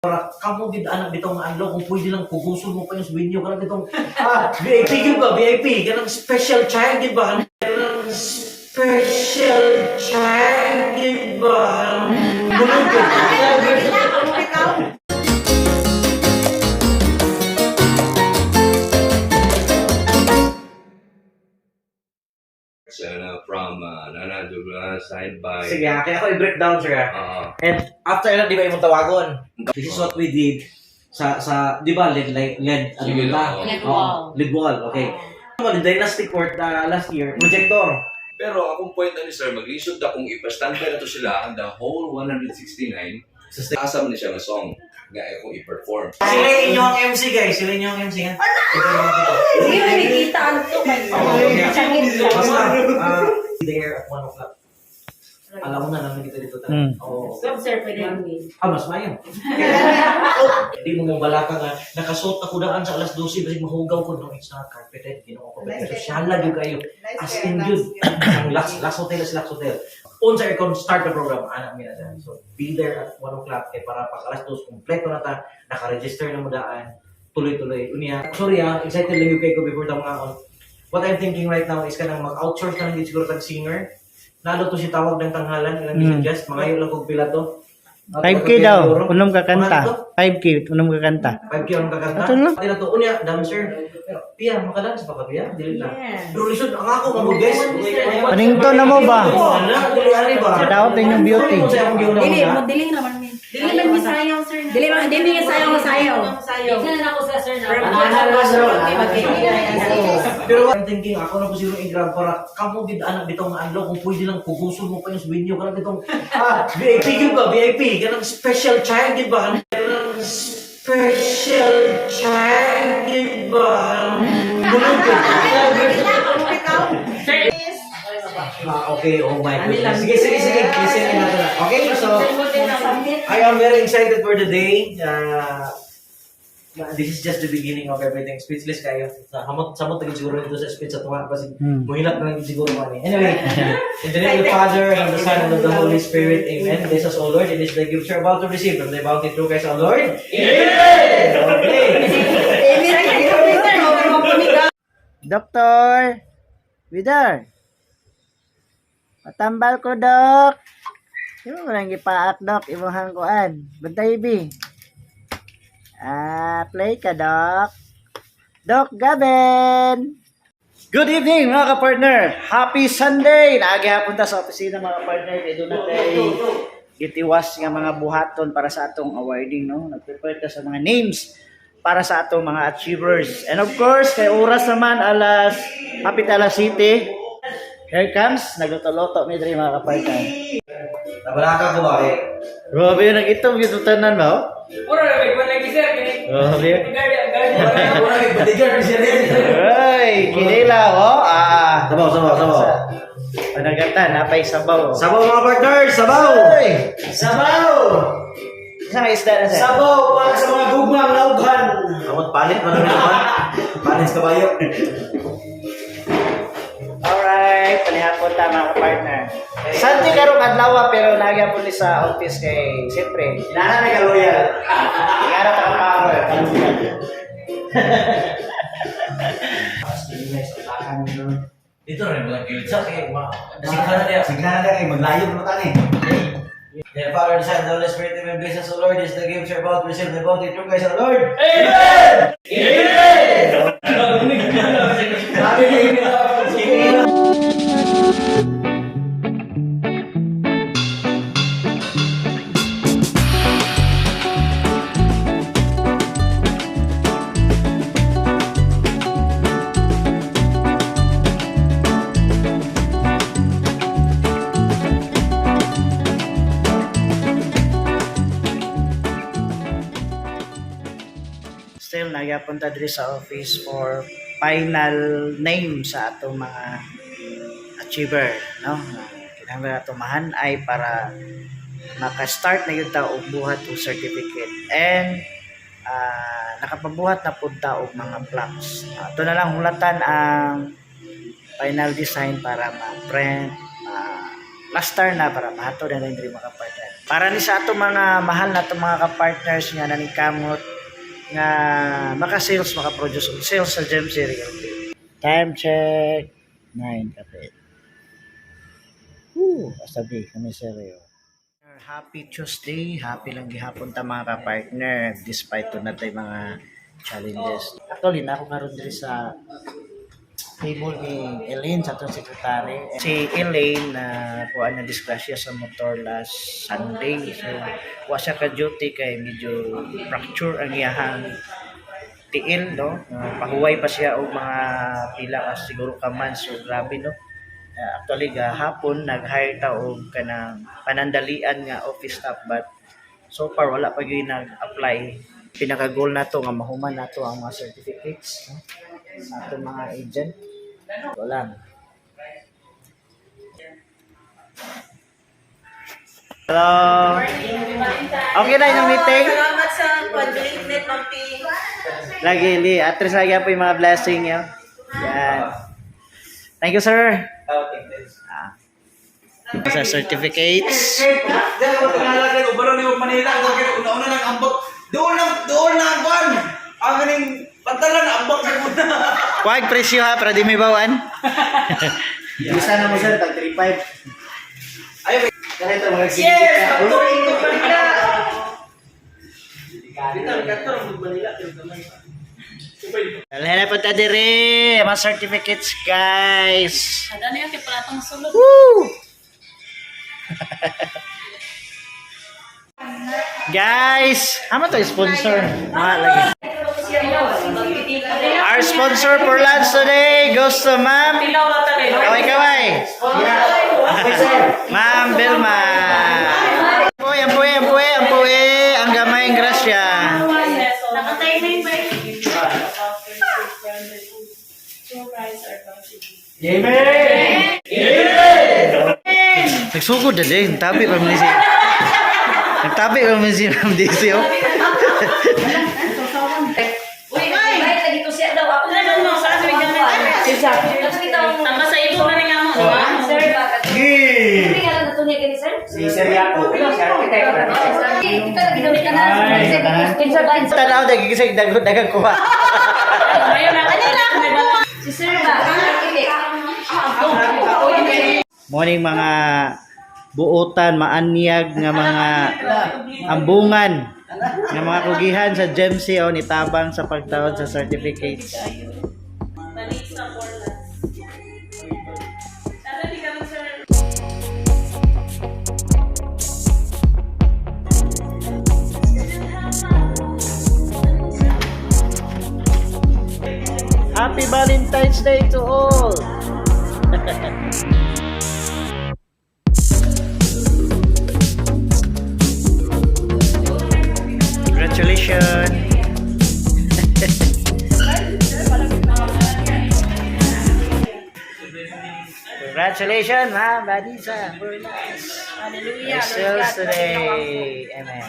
Para kamo gid anak bitaw nga adlaw kung pwede lang kuguson mo pa yung venue kanang bitong VIP gyud ba, VIP kanang special child gid ba, kanang special child gid ba. Bulog gyud. Sana from Nana Dugla, signed by Sige ha, kaya ako i-breakdown, sir ha. And after na, di ba, imong tawagon? This is what we did sa di ba, lead light, lead ano Sige ba? lang, oo. Lead Oo, wall. lead wall, okay. Well, the Dynasty Court last year, projector. Pero akong point na ni sir, maglisod na kung ipa-standby na to sila, the whole 169, asa man ni siya nga song nga akong i-perform. Sila yung inyong MC, guys. Sila yung inyong MC, ha? Sige, may kita ano to. Okay. Basta, there at 1 o'clock. Alam mo na naman kita dito. Oo. Sir, pwede yung Ah, mas mayo. Hindi mo mabalaka nga. Nakasuot ako daan sa alas 12 basig mahugaw ko. No, it's not carpeted. Ginoo ko. Pero sosyal gyud kayo. As in yun. Ang last hotel is last hotel. Unsa aircon start the program anak mi na dyan. So be there at 1 o'clock kay para pag alas 2 kompleto na ta, naka-register na mo daan, tuloy-tuloy. Unya, sorry ah, excited lang yung kay ko before ta mga on. What I'm thinking right now is kanang mag-outsource na lang gid siguro tag singer. Nalo to si tawag ng tanghalan, ilang suggest, mangayo lang kog pila to. 5K daw, unom ka kanta. 5K, unom ka kanta. 5K ang kakanta. Ato lang. Pati na to, unya, dancer. Pero, Pia, makadance pa ka, Pia? Dili na. Yeah. Pero lisod, ang ako, mga guys. Paningto na mo ba? Wala, dili ani ba? Madaot na inyong beauty. Sorry mo sa akong giuna Dili, una. mo dili naman mi. Dili man mi sayaw, sir. Dili man, dili mi sayaw sayaw. Tignan na ako sa sir na. Pero I'm thinking, ako na po siguro i-grab para kamo gid anak bitaw nga adlaw kung pwede lang kuguson mo pa yung venue kanang bitong VIP gyud ba, VIP kanang special child gid ba, kanang special child gid ba. Bulog gyud. Ah, okay, oh my goodness. Sige, sige, sige. Listen na natin. Okay, so I am very excited for the day. This is just the beginning of everything. Speechless kayo. Hamot, samot na siguro nito sa speech at tunga kasi muhilat na lang siguro mani. Anyway, in the name of the Father, and of the Son, and of the Holy Spirit, Amen. Bless us, O Lord, and this the gift you're about to receive from the bounty through Christ our Lord. Amen! Okay. Doktor! Vidar! Patambal ko, Dok! Imo mo nang gipaak, Dok. Imuhang kuan. Bantay, bi. Ah, play ka, Dok. Dok Gavin! Good evening, mga ka-partner! Happy Sunday! Naagi hapon ta sa opisina, mga ka-partner. Kay doon na tayo gitiwas nga mga buhaton para sa atong awarding, no? Nag-prepare ta sa mga names para sa atong mga achievers. And of course, kay oras naman alas hapit alas city. Here comes nagluto-luto mi diri, mga ka-partner. Nabalaka ko ba eh? Grabe yun, nag-itom yung tanan ba? Oh? Ora na may lagi sir kini. Grabe. Wala kay bodyguard siya rin. Ay, kinila oh. Ah, Sabaw, sabaw, sabaw. Panagatan, napay sabaw. Oh. Sabaw mga partners, sabaw! Ay! Sabaw! Isa nga isda na sir. Sabaw para sa mga gugmang naughan. Kamot palit man naman. Palit sa kabayo. Alright, panihapon ta, mga ka-partner. Sunday karong adlaw pero nagya po ni sa office kay siyempre. Inana na ka loyal. Ingara ta ka power. Dito na rin walang gilid sa kay ma. Sigla na niya. Sigla na kay maglayo na tani. The Father, the Son, and the Holy Spirit, Amen. Bless us, O Lord. This is the gift you're about to receive the bounty through Christ our Lord. Amen! Amen! Still nagyapon ta diri sa office for final name sa atong mga achiever, no? Kinahanglan ato mahan ay para maka-start na yun ta og buhat og certificate and nakapabuhat na pud ta og mga plaques. Ato na lang hulatan ang final design para ma-print, ma-plaster na para mahatod na lang diri mga partner. Para ni sa ato mga mahal na ato mga ka-partners nga naningkamot nga maka-sales, maka-produce og sales sa GMC Realty. Time check, 9 kapit. Woo, asabi kami seryo. Happy Tuesday, happy lang gihapon ta, mga ka-partner, despite to natay mga challenges. Actually, na ako karon diri sa table ni Elaine sa atong secretary. Si Elaine na kuan na disgrasya sa motor last Sunday. So, wa siya ka duty kay medyo fracture ang iyahang tiil, no? Pahuway pa siya og mga pila ka siguro ka months. So, grabe, no? Actually, gahapon nag-hire ta og kanang panandalian nga office staff, but so far wala pa gyud nag-apply. Pinaka goal nato nga mahuman nato ang mga certificates, no? Sa atong mga agent. Wala. Hello. Okay na yung meeting? Salamat sa pag-late Ma'am P. Lagi, Li. Atris lagi po yung mga blessing yun. Yan. Thank you, sir. Okay, thanks. Ah. Sa certificates. Diyan ako tingala ubaro ni Manila ako kay una-una nang ambak. Doon na ang kwan. Ang kaning pantalan ambak sa una. Huwag presyo ha, para di may bawan. Bisa na mo, sir, tag 3.5. Ay, Kahit ang mga yes, kapturing ko Manila. Dito ang kator Manila pero gamay pa. Alhena po ta dire, mga certificates, guys. Ano yung kay palatong sulod? Woo! Guys, amo to sponsor. Mga lagi. Our sponsor for lunch today goes to Ma'am. Kaway kaway. Ma'am Vilma. Puy, ang puy, ang puy, ang puy, ang gamayng grasya. Nakatay na yung bike. Nagsugod na din, tabi pa man si. Nagtabi pa man si Ma'am DC, oh. Uy, ay, lagi ko siya daw. Ako na Ano mo sa amin Si Jack. Tama sa ibo na nga mo, di ba? Sir, bakit? Hindi nga lang natunay ka ni sir? Si Sir Yaco. Sir Architect. Kita lagi gamit ka na. Sir, Tanaw, dagi kasi dagang kuha. Ngayon na. Ano na ako? Si sir ba? Architect. Morning mga buotan, maanyag nga mga ambungan nga mga kugihan sa GEMC o nitabang sa pagtaod sa certificates. Manisa Borlas. Sana di ka man, sir. Happy Valentine's Day to all! Congratulations! Congratulations, Ma'am Vanessa Burlas. Hallelujah. Your sales today. Amen.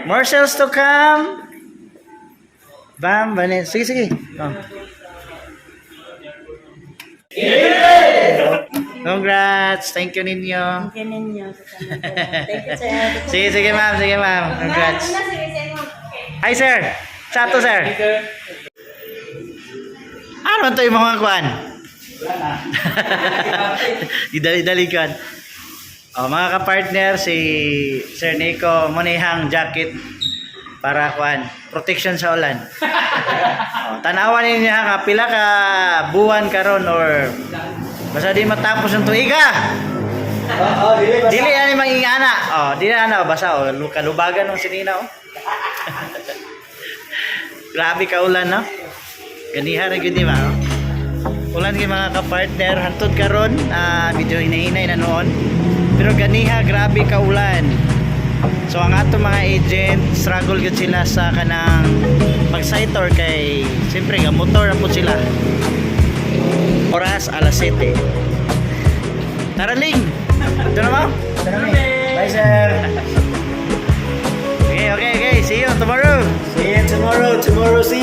More sales to come. Bam, Vanessa. Sige, sige. Oh. Congrats. Thank you ninyo. Thank you ninyo. Thank you, sir. Sige, sige, ma'am. Sige, ma'am. Congrats. Hi, sir. Chato, sir. Ano man to yung mga kuan? Didali-dali kuan. Oh, mga ka-partner, si Sir Nico munihang jacket para kuan, protection sa ulan. Oh, tanawan ninyo ha, nga pila ka buwan karon or basta di matapos ang tuiga. Oo, dili ba? Dili ani mangingana. Oh, dili ana basa oh, kalubagan ng sinina oh. Grabe ka ulan, no? Ganiha ra gyud di ba? Oh? Ulan kay mga ka-partner hantod karon, medyo hinahinay na noon. Pero ganiha grabe ka ulan. So ang ato mga agent struggle gyud sila sa kanang pag-sitor kay siyempre ga motor na pud sila. Oras alas 7. Tara, Ling. Ito na, ma'am. Bye, sir. Okay. See you tomorrow. See you tomorrow. Tomorrow, see